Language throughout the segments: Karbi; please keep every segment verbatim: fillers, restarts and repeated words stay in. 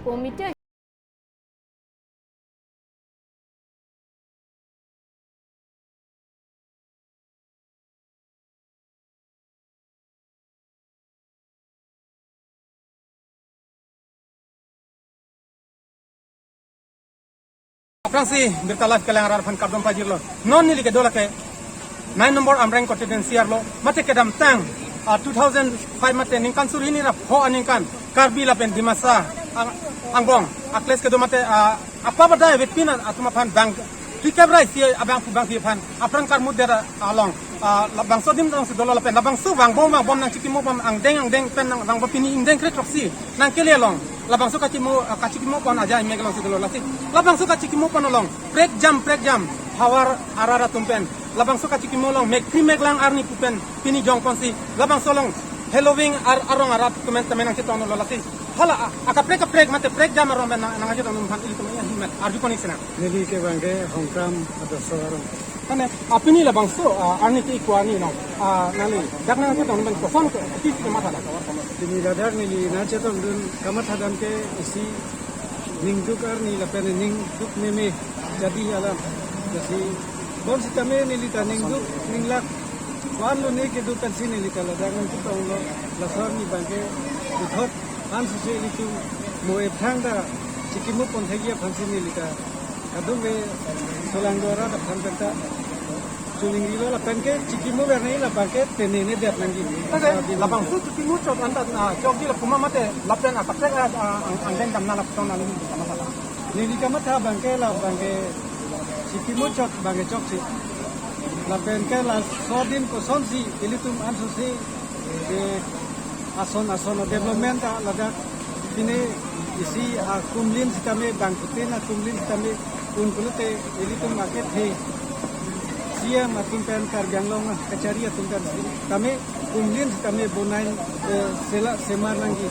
Committee Aphrangsi Birta Live kelang arat aphan kardom pajirlo. Non neli kedo lake nine number Amreng constituency arlo, mate kedamtang, ah, two thousand five mate ningkan suri hini ra pho aningkan Karbi lapen Dimasa ang-, angbong a-clash kedo mate, ah, apa badai vetpin atum aphan bang tikep rai si abangphu bangphi aphan apran karmut dera along, ah, labangso adim dong si dolo lapen labangso vangbom vangbom nangchikimo pon angdeng angdeng pen nang vangbom pini ingdeng kre throksi nangkele along labangso kachikimo, ah, kachikimo pon ajai mek along si dolo lasi labangso kachikimo pon along prekjam prekjam havar arat atum pen labangso kachikimo along mekri meklang arni pu pen pini jong ponsi labangso along heloving ar arong arat tum pen tame nangchetonglo lasi hala a, akaprek kaprek mate prekjam arong pen nang, nangchetong atum aphan ilitum ahin pen arju pon-ik sinang. Neli ke bangke Hongkam Adorso arong. Mane, ah, pini labangso, ah, arni ke iko arni no. Ah, nangli dak nangchetong pen koson ke, ati ke matha dak. Pini ladak neli nangchetongdun kamatha dam ke isi ningduk arni lapen ningduk meme jadi alam. Jadi bonsitame neli ta ningduk ninglak vanlo ne kedo pensi neli ta ladak nangchetonglo, laso arni bangke puthot ansose ilitum mo ephrang ta chikimo pon thekji aphansi neli ta kadung ve solang do arat aphan pen ta choningrilo lapen ke chikimo ver nangji lapen ke tenene det nangji. Tangte labangso chikimo chot anta, ah, chokji la puma mate lapen akaprek, ah, ah, ang, angdeng damna lapuson nangli kamatha. Neli kamatha bangke la bangke chikimo chot bangke chokche. Lapen ke laso adim kosonsi ilitum ansose, eh, ason ason development ta ladak pine isi akumlin sitame bangkutin akumlin sitame un pulote ilitum akethe C M atum pen Karbi Anglong kachari atum pen tame kumlin sitame bonai, eh, sela semar nangji.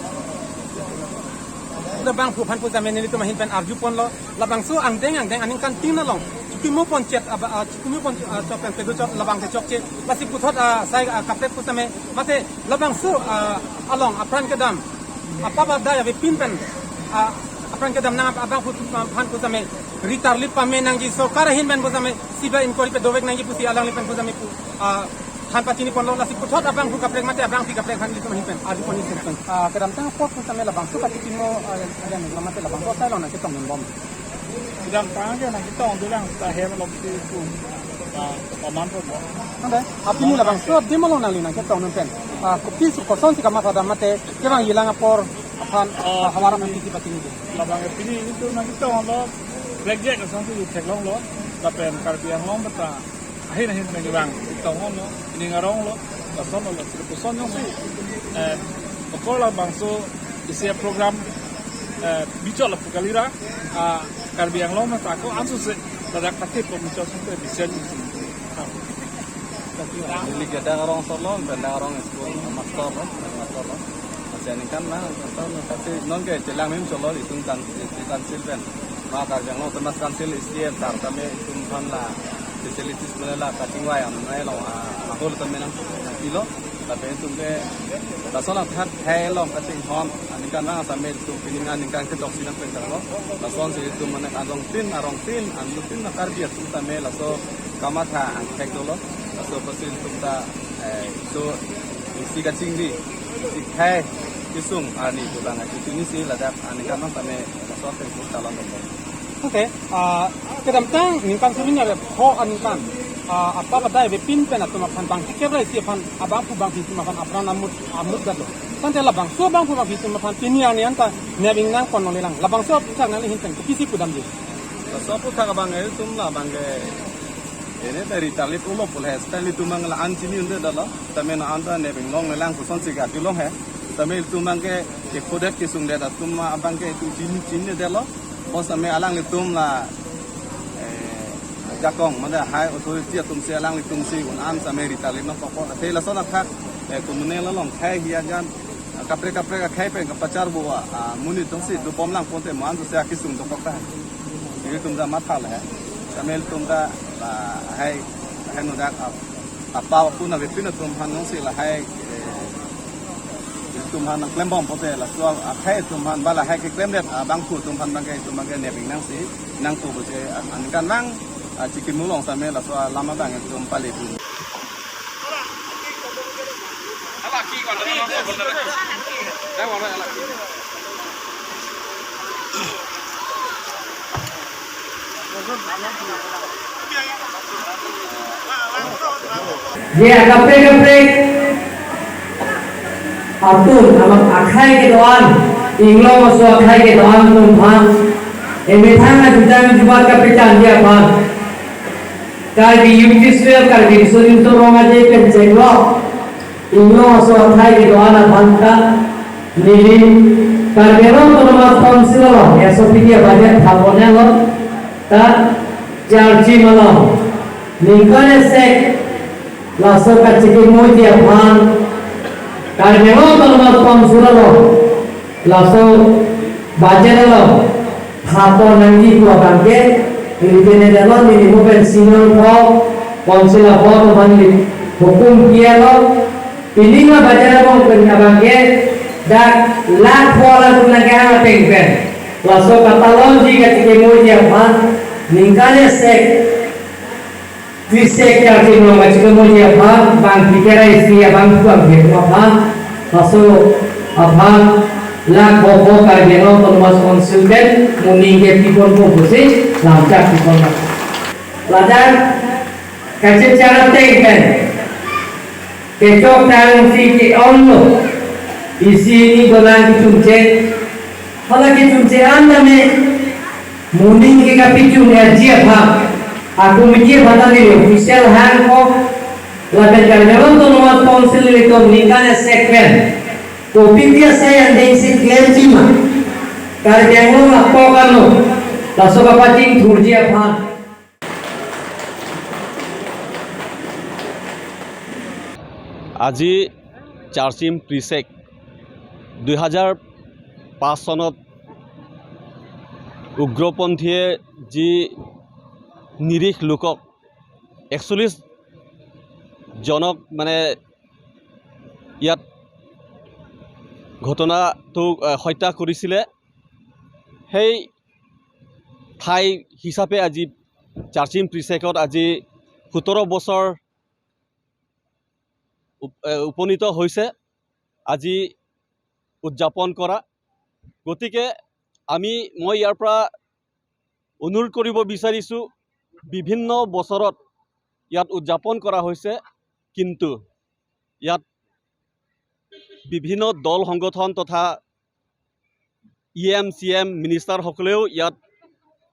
Labangphu aphan pu tame nelitum ahin pen arju ponlo. Labangso angdeng angdeng aningkan tin along chikimo pon chet aba, ah, chikimo pon, ah, chot pen kedo chot labang ke chokche. Lasi puthot, ah, sai, ah, kaprek pu tame mate labangso, ah, along apran kedam apa badai avepin pen, ah, apran kedam nang abangphu aphan pu tame ritarli pame nangji sorkar ahin pen pu tame siba inquiry pe dovek nangji pusi alangli pen pu tame pu, ah, than pachini ponlo lasi puthot abangphu kaprek mate abangphi kaprek aphan ilitum ahin pen arju pon-ik sinang. Ah, kedamtang apot pu tame labangso kachikimo, ah, ajan mate labangso asai along nangchetongdun bom. Kedamtang ke nangchetongdun lang ta hem along si pu, ah, paman ponbom. Tangte, ah, pini labangso adim along nangli nangchetongdun pen, ah, kopisi kosonsi kamatha dam mate kevangji lang apor aphan, ah, havar aphan kopisi pachini. Labang pini ilitum nangchetonglo, black jack asonsi theklonglo, lapen Karbi Anglong beta ahin ahin nangkevang tonglo, ining aronglo, lasonlo, lasri puson jongsi, eh, okor labangso isi program, eh, bichot lapu kalira, ah, Karbi Anglong mate ako ansose ladak pathip pon bichot sungte bisen. Neli ke dak arong solo, pen dak arong school master lo, master lo. Masi aningkan na, master lo, pasi non ke chelang mim solo, itum kan, itum council pen. Ma Karbi Anglong Autonomous Council, S T M, tar tame itum aphan la facilities mane la kachingvai am nai lo, ah, mahol tame nangpilo. Lapen itum ke lason athak hai along kachinghon aningkan vang tame itum pining aningkan kedoksi nangpengkanglo. Lasonsi itum mane arong tin, arong tin, anlu tin na Karbi atum tame laso kamatha angthek dolo. Laso apotsi itum ta, eh, so isi kachingri, isi khei kesung arni pulang isi tunisi ladak aningkan vang tame laso ateng pun talon dolo. Okay, ah, kedamtang ningkan suri hini ra pho aningkan, ah, apa badai avepin pen atum aphan bang tikep rai si aphan abangphu bangphi atum aphan apran amut amut detlo. Tangte labangso abangphu bangphi atum aphan pini arni anta nep ingnang pon longle lang. Labangso aphuthak nangli ahin pen kopisi pudamji. Laso aphuthak abang ilitum labang ke ini dari talit ulo pul he, seta ilitum abang la-an chini un-edetlo. Tame non anta nep inglongle lang kosonsi ke ati long he. Tame ilitum abang ke kekhodet kesungdet atum abang ke itum chini chini detlo. Bonsitame alanglitum la, eh, jakong mane high authority atumsi alanglitumsi un-an tame ritarli nangkokpo. Athe lason athak, eh, kumne lalong khei hi ajan, ah, kaprek kaprek akhei pen kapachar bo, ah, amonit atumsi dobom lang ponte mo ansose akesung dokok ta. Ilitum ta matha le. Tame ilitum ta, ah, hai, hai nodak, ah, apa apun avepin atum aphan jongsi lahai, eh, Atum aphan nangklembom pote laso akhai atum aphan ba lahai keklemdet abangphu atum aphan abangke itum abangke nepik nangsi nangpo pote aningkanvang, ah, chikimulong same laso alam abang itum pale pu. Ya, kaprek kaprek atum, amat akhai kedo-an, inglong aso akhai kedo-an atum aphan emethang ajutang jubat kapachanji aphan Karbi Youth Festival, Karbi Riso Nimso Rong Aje pen chenglo inglong aso akhai kedo-an aphan ta neli Karbi Anglong Autonomous Council along S O P T budget thaponlo ta charchim along ningkan esek laso kachikimoji aphan Karbi Anglong Autonomous Council along laso budget along thapon nangji pu abangke, neli pene dalo, neli mo pen senior pho, council apho atum aphan neli hukum pilo, pini ma budget abang pen abangke, dak lakh pho lakh nangkehang ateng pen laso katalonji kachikimoji aphan ningkan esek tris sek charchim along kachikimoji aphan, bang pikerai si abang puang ke aphan, laso aphan lakh pho pho Karbi Anglong Autonomous Council pen moning ke piponpo pusi lamchak pipon. Ladak kachechak ateng pen kechok tangsi ke-onglo, isi hini dolang kechumche, hala kechumche an tame moning ke kapachun-eji aphan, a committee aphan ta neli official hangkok, lapen Karbi Anglong Autonomous Council nelitum ningkan esek pen kopi pi asai angdeng si klemji ma, Karbi Anglong akok ano, laso kapachingthurji aphan. আজি চাৰ্চিম প্ৰিচেক দুই হাজাৰ পাঁচ চনত উগ্ৰপন্থীয়ে যি নিৰীহ লোকক একচল্লিছ জনক মানে ইয়াত ঘটনাটো, আহ, হত্যা কৰিছিলে। সেই ঠাই হিচাপে আজি চাৰ্চিম প্ৰিচেকত আজি সোতৰ বছৰ উপ-, এ, উপনীত হৈছে আজি উদযাপন কৰা। গতিকে আমি, মই ইয়াৰ পৰা অনুৰোধ কৰিব বিচাৰিছোঁ, বিভিন্ন বছৰত ইয়াত উদযাপন কৰা হৈছে, কিন্তু ইয়াত বিভিন্ন দল সংগঠন তথা ই এম চি এম মিনিষ্টাৰসকলেও ইয়াত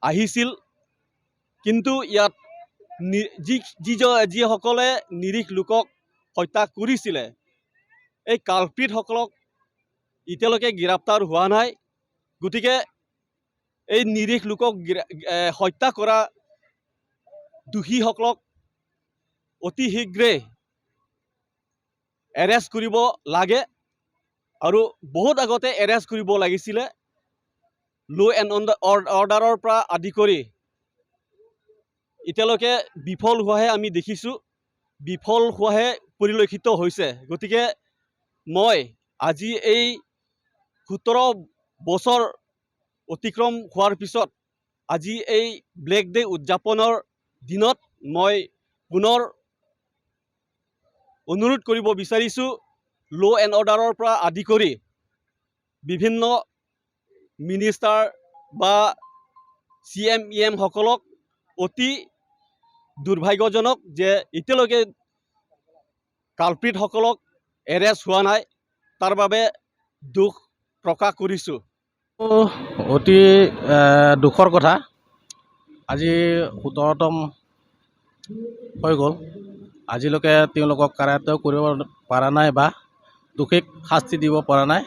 আহিছিল, কিন্তু ইয়াত নি-, যি, যি জ-, যিসকলে নিৰীহ লোকক হত্যা কৰিছিলে, এই কালপ্ৰিটসকলক এতিয়ালৈকে গ্ৰেপ্তাৰ হোৱা নাই। গতিকে এই নিৰীহ লোকক গ্ৰে-, এ, হত্যা কৰা দোষীসকলক অতি শীঘ্ৰে এৰেষ্ট কৰিব লাগে আৰু বহুত আগতে এৰেষ্ট কৰিব লাগিছিলে। ল' এণ্ড অৰ্ডাৰৰ পৰা আদি কৰি এতিয়ালৈকে বিফল হোৱাহে আমি দেখিছোঁ, বিফল হোৱাহে পৰিলক্ষিত হৈছে। গতিকে মই আজি এই সোতৰ বছৰ অতিক্ৰম হোৱাৰ পিছত আজি এই ব্লেক ডে উদযাপনৰ দিনত মই পুনৰ অনুৰোধ কৰিব বিচাৰিছোঁ, ল' এণ্ড অৰ্ডাৰৰ পৰা আদি কৰি বিভিন্ন মিনিষ্টাৰ বা চি এম ই এমসকলক অতি দুৰ্ভাগ্যজনক যে এতিয়ালৈকে কালপ্ৰিটসকলক এৰেষ্ট হোৱা নাই, তাৰ বাবে দুখ প্ৰকাশ কৰিছোঁ। অতি, এ, দুখৰ কথা, আজি সোতৰতম হৈ গ'ল। আজিলৈকে তেওঁলোকক কাৰায়ত্ত কৰিব পৰা নাই বা দোষীক শাস্তি দিব পৰা নাই।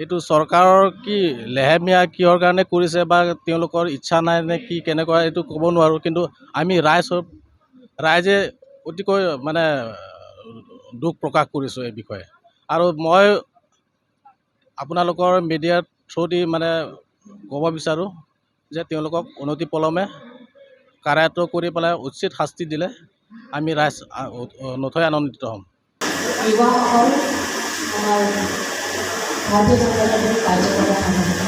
এইটো চৰকাৰৰ কি লেহেমীয়া, কিহৰ কাৰণে কৰিছে বা তেওঁলোকৰ ইচ্ছা নাই নে কি, কেনেকুৱা, এইটো ক'ব নোৱাৰোঁ। কিন্তু আমি ৰাইজ হৈ, ৰাইজে অতিকৈ মানে দুখ প্ৰকাশ কৰিছোঁ এই বিষয়ে। আৰু মই আপোনালোকৰ মিডিয়াৰ থ্ৰুদি মানে ক'ব বিচাৰোঁ যে তেওঁলোকক অনতিপলমে কাৰায়ত্ত কৰি পেলাই উচিত শাস্তি দিলে আমি ৰাইজ, আ, অ-, অ-, নথৈ আনন্দিত হ'ম। যুৱকসকল, আমাৰ ভাৰতীয় জনতা পাৰ্টিৰ কাৰ্যকৰ্তা সাধাৰণ।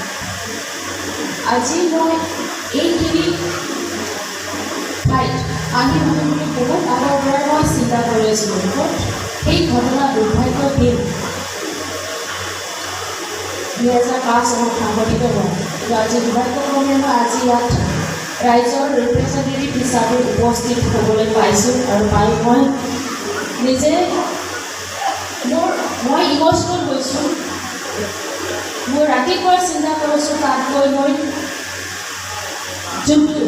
আজি মই এইখিনি ঠাইত আহিম বুলি বহুত আগৰ পৰাই মই চিন্তা কৰি আছিলোঁ। সেই ঘটনা দুৰ্ভাগ্যৰ দিন দুহেজাৰ পাঁচ চনত সংঘটিত হোৱা। কিন্তু আজি দুৰ্ভাগ্যক্ৰমে মই আজি ইয়াত ৰাইজৰ ৰিপ্ৰেজেণ্টেটিভ হিচাপে উপস্থিত হ'বলৈ পাইছোঁ আৰু পাই মই নিজে মোৰ মই ইম'চনেল হৈছোঁ। মই ৰাতিপুৱা চিন্তা কৰিছোঁ তাতকৈ মই যোনটো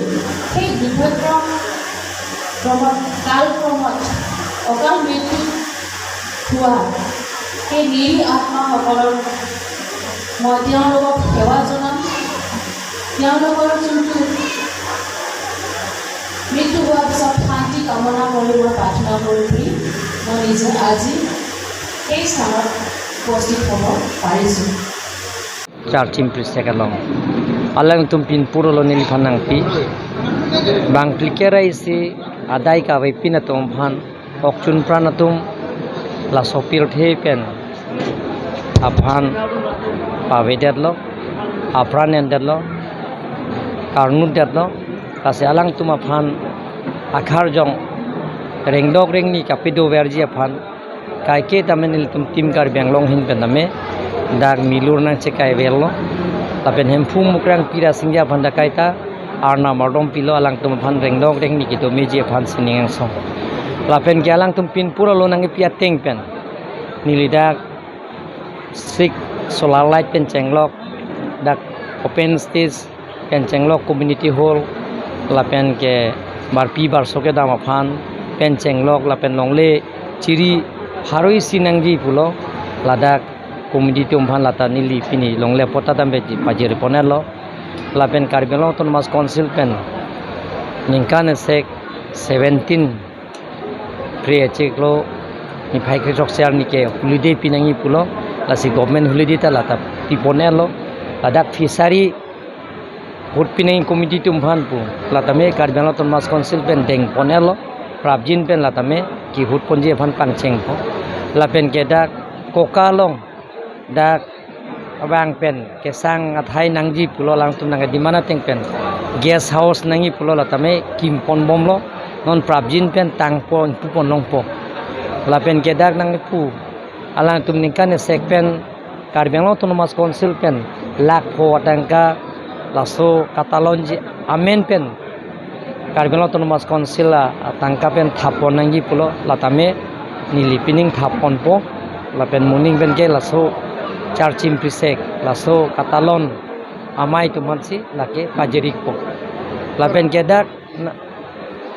সেই দুৰ্ভাগ্য ক্ৰমত, কালক্ৰমত অকাল মৃত্যু হোৱা সেই নিৰীহ আত্মাসকলৰ মই তেওঁলোকক সেৱা জনাম। তেওঁলোকৰ যোনটো মৃত্যু হোৱাৰ পিছত শান্তি কামনা কৰি মই প্ৰাৰ্থনা কৰি মই নিজে আজি সেই স্থানত উপস্থিত হ'ব পাৰিছোঁ। Charchim prisek along alangtum pinpur alo neliphan nangpi. Bang phlikera isi adai kave pin atum aphan okchun pran atum laso pirthe pen aphan pavedetlo, apran endetlo, karnutdetlo, lasi alangtum aphan akarjong rengdok rengni kapedoverji aphan kaike tame nelitum Team Karbi Anglong ahin pen tame dak milur nangchekaiverlo. Lapen Hemphu Mukrang Pirasingja aphan dak kaita arnam ardom pilo, alangtum aphan rengdok rengni kedomeji aphan sining angsong. Lapen ke alangtum pinpur alo nangkepi ateng pen neli dak street solar light pen chenglok, dak open stage pen chenglok, community hall, lapen ke barpi barso kedam aphan pen chenglok, lapen longle chiri pharo isi nangji pulo, ladak community atum aphan lata neli pini longle pota dam pajir ponetlo. Lapen Karbi Anglong Autonomous Council pen ningkan esek seventeen Phre achiklo niphai kre chokche arni ke holiday pinangji pulo, lasi government holiday ta lata piponetlo. Ladak fishery ahut pinangji committee atum aphan pu latame Karbi Anglong Autonomous Council pen dengponetlo, prapjin pen latame kehut ponji aphan pangchengpo. Lapen ke dak Koka along dak abang pen kesang athai nangji pulo, alangtum nangkedemand ateng pen guest house nangji pulo, latame kimponbomlo, non prapjin pen tangpo, ingpuponlongpo. Lapen ke dak nangpu alangtum ningkan esek pen Karbi Anglong Autonomous Council pen lakh pho atangka laso katalonji amen pen Karbi Anglong Autonomous Council a, atangka pen thappon nangji pulo, latame neli pining thapponpo, lapen moning pen ke laso Charchim prisek, laso katalon amei atum aphansi lake pajirikpo. Lapen ke dak na,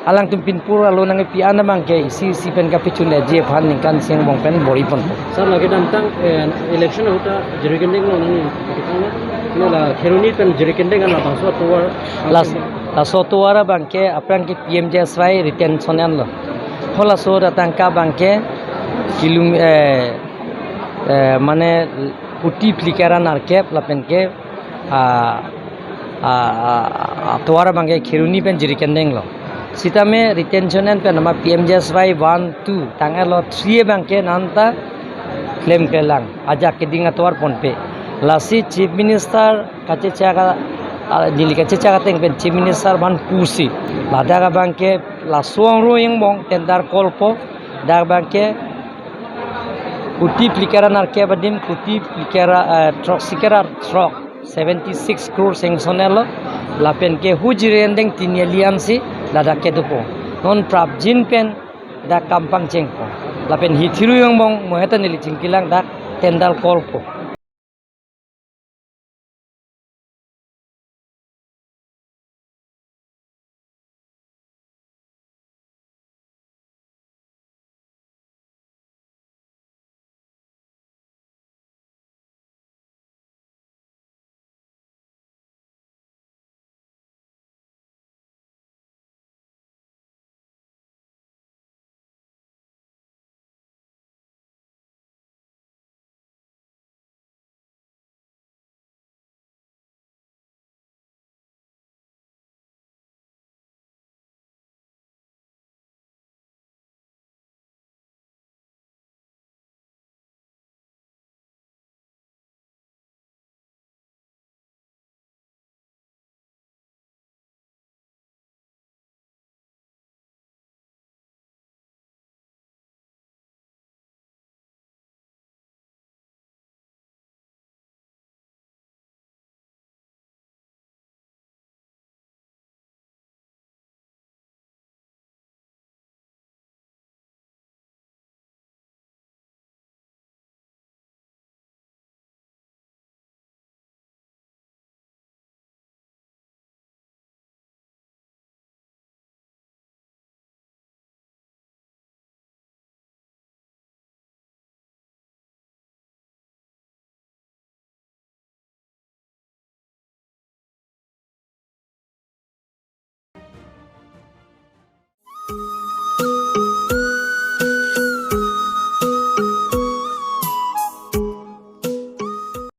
alangtum pinpur alo nangkepi an abang ke isi isi pen kapachun eji aphan ningkan isi angbong pen bor-iponpo. Sir, lake damtang, eh, election ahut ta jirikendeng lo nangji, nangji, nangji la Kheroni pen jirikendeng an labangso atovar. Las-, laso atovar abang ke aphrang ke P M G S Y retention an lo. Ho laso atangka abang ke kilom, eh, eh, mane kuti phlikera nerkep lapen ke, ah, ah, ah, atovar abang ke Kheroni pen jirikendeng lo. Sitame retention an pen ama P M G S Y one, two tanglo, three abang ke nanta klemklelang, ajak keding atovar ponpe. Lasi Chief Minister kachechak a, ah, neli kachechak ateng pen Chief Minister aphan pusi, ladak abang ke laso angro angbong tender call po, dak abang ke kuti phlikera nerkep adim kuti phlikera, eh, throksikera throk, seventy six crore sanction etlo, lapen ke hu jirikendeng tini ali ansi ladak kedopo. Non prapjin pen dak kam pangchengpo. Lapen hithi ru angbong mo heta neli chingkilang, dak tender call po.